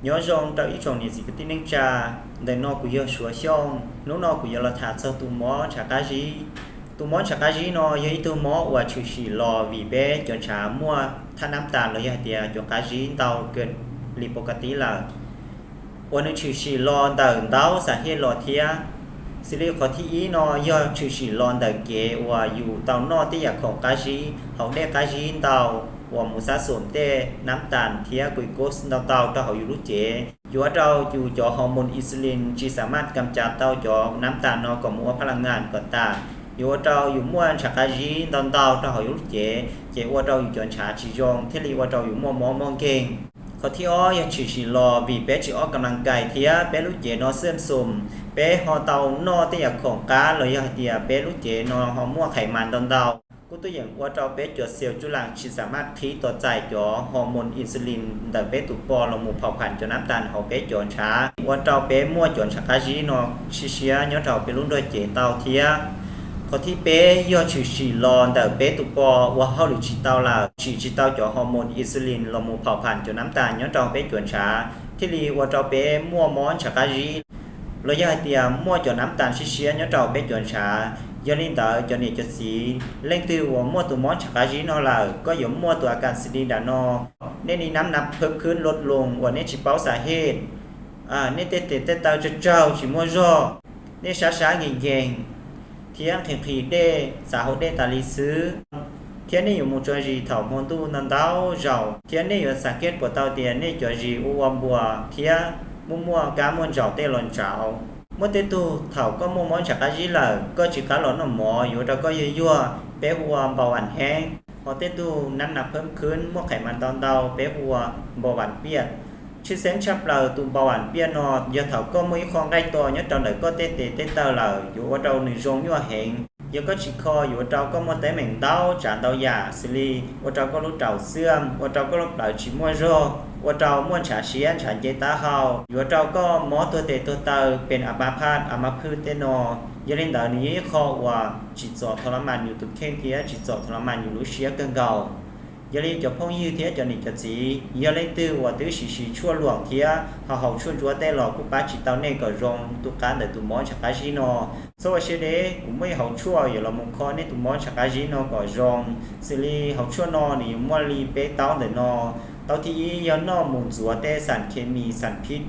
Nyob zoo rau ib tsoom niam txiv kwv tij neej tsa, ntawm no kuv yog Suav Xyooj. Hnub no kuv yuav los tham txog tus mob ntshav qab zib. Tus mob ntshav qab zib no yog ib tug mob uas tshwm sim los vim peb cov ntshav muaj thaj nab tas los yog hais tias cov qab zib ntau kawg li pov ka tib lawm, uas nws tshwm sim los ntawm ntau xas hiaj los thiab. Xws li qhov thib ib no yog tshwm sim los ntawm kev uas yus tau noj tej yam khoom qab zib, haus dej qab zib ntau, uas mus xab xum tej nab tas thiab glucose ntau ntau rau hauv yus lub cev, yuav ua rau yus cov hormone insulin tsis xam maj kam cav tau cov nab tas no kom mus ua phab las ngas kom tas, yuav ua rau yus muaj ntshav qab zib ntau ntau rau hauv yus lub cev, ces ua rau yus cov ntshav tsis zoo thiaj li ua rau yus muaj mob muaj nkeeg. Qhov thib ob yog tshwm sim los vim peb tsis ob kam las kais thiab peb lub cev no xab xum, peb ho tau noj tej yam khoom qab los yog hais tias peb lub cev no ho muaj khais mas ntau ntau, kuj tuaj yeem ua rau peb cov xel cuj laas tsis xam maj qhib tos txais cov hormone insulin ntawm peb tus po los mus phaum pham cov nab tas hauv peb cov ntshav, ua rau peb muaj cov ntshav qab zib no siab siab nyob rau peb lub nrog cev ntau thiab. Qhov thib peb yog tshwm sim los ntawm peb tus po ua hauj lwm tsis tau lawm, tsim tsis tau cov hormone insulin los mus phaum pham cov nab tas nyob rau peb cov ntshav, thiaj li ua rau peb muaj mob ntshav qab zib los yog hais tias muaj cov nab tas siab siab nyob rau peb cov ntshav. Yog li ntawd cov niam cov txiv, leej twg uas muaj tus mob ntshav qab zib no lawm, koj yuav muaj tus a kas xws li nram no: nej ni nab nas phab khwb loj loo uas nej tsis paub xas hej, nej tej tes tej taw tsawg tsawg tsis muaj zog, nej sab sab nkees nkees, thiab nqhis nqhis dej, xav haus dej tas li xwb, thiab nej yuav mus tso zis thaum hmo ntuj ntau ntau zaus, thiab nej yuav xav kiab puas tau tias nej cov zis ua ua npuas thiab muaj muaj kab muaj ntsaum tej los ntsaum. Muaj tej tug thaum koj muaj mob ntshav qab zib lawm, koj tsis qab los noj mov yuav ua rau koj yuag yuag, peb hu ua npau vas heeb. Ho tej tug nab nas phab khwb muaj khais mas ntau ntau, peb hu ua npau vas piaj. Tshwj xeeb tshaj plaws tus npau vas piaj no yog thaum koj muaj ib qho nqaij to nyob rau ntawm koj tej tes tej taw lawm, yuav ua rau nws zoo nyuaj heev. Yog koj tsis kho yuav ua rau koj muaj teeb meem ntau tsav ntau yam xws li ua rau koj lub raum xiam, ua rau koj lub plawv tsis muaj zog, ua rau muaj ntshav siab ntshav nce taub hau, yuav ua rau koj mob tuag tes tuag taw, pes a ma phaj a ma phwj tej no. Yog li ntawd nws yog ib qho uas tsim txom tho la mas yus tus kheej thiab tsim txom tho la mas yus lub siab kawg nkaus. Yog li cov phooj ywg thiab cov niam cov txiv, yog leej twg uas twb siv siv tshuaj luam thiab ho haus tshuaj ntsuab tej los kuj pab tsis tau nej kom zoo tu qab ntawm tus mob ntshav qab zib no. Txhob ua siab deb, kuv muaj ib hauv tshuaj yuav los mus kho nej tus mob ntshav qab zib no kom zoo, xws li hauv tshuaj no nws yuav muaj li peb taub ntawm no. Taub thib ib yog noj mus ntxuav tej xam khes mis xam phij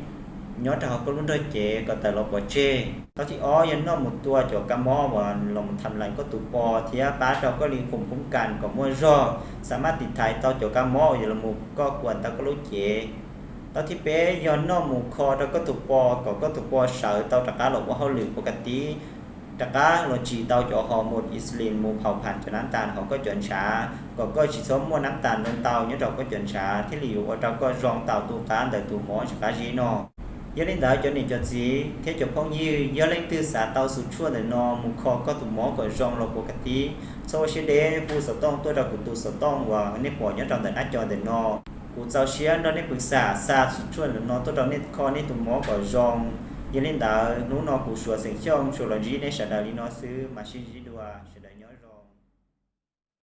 nyob rau hauv koj lub nrog cev kom tawm los pov tseg. Taub thib ob yog noj mus tua cov kab mob uas los mus tham lais koj tus po thiab pab rau koj li khum khub kas kom muaj zog, xam maj tiv thaiv tau cov kab mob uas yuav los mus koj kuam ntawm koj lub cev. Taub thib peb yog noj mus kho rau koj tus po kom koj tus po sawv tau rov qab los ua hauj lwm pov ka tib, rov qab los tsim tau cov hormone insulin mus phaum pham cov nab tas hauv koj cov ntshav, kom koj tsis txhob muaj nab tas ntau ntau nyob rau koj cov ntshav, thiaj li yuav ua rau koj zoo tau tu qab ntawm tus mob ntshav qab zib no. Yog li ntawd cov niam cov txiv thiab cov phooj ywg, yog leej twg xav tau xub tshuaj ntawm no mus kho koj tus mob kom zoo los pov ka tib, txhob ua siab deb, hu xov tooj tuaj rau kuv tus xov tooj uas nej pom nyob rau ntawm nab co ntawm no. Kuv txaus siab nrog nej pw xam xa xub tshuaj ntawm no tuaj rau nej kho nej tus mob kom zoo. Yog li ntawd hnub no kuv Suav xeem Xyooj tsuas los ntsib nej sawv daws li no xwb, mam sib ntsib dua.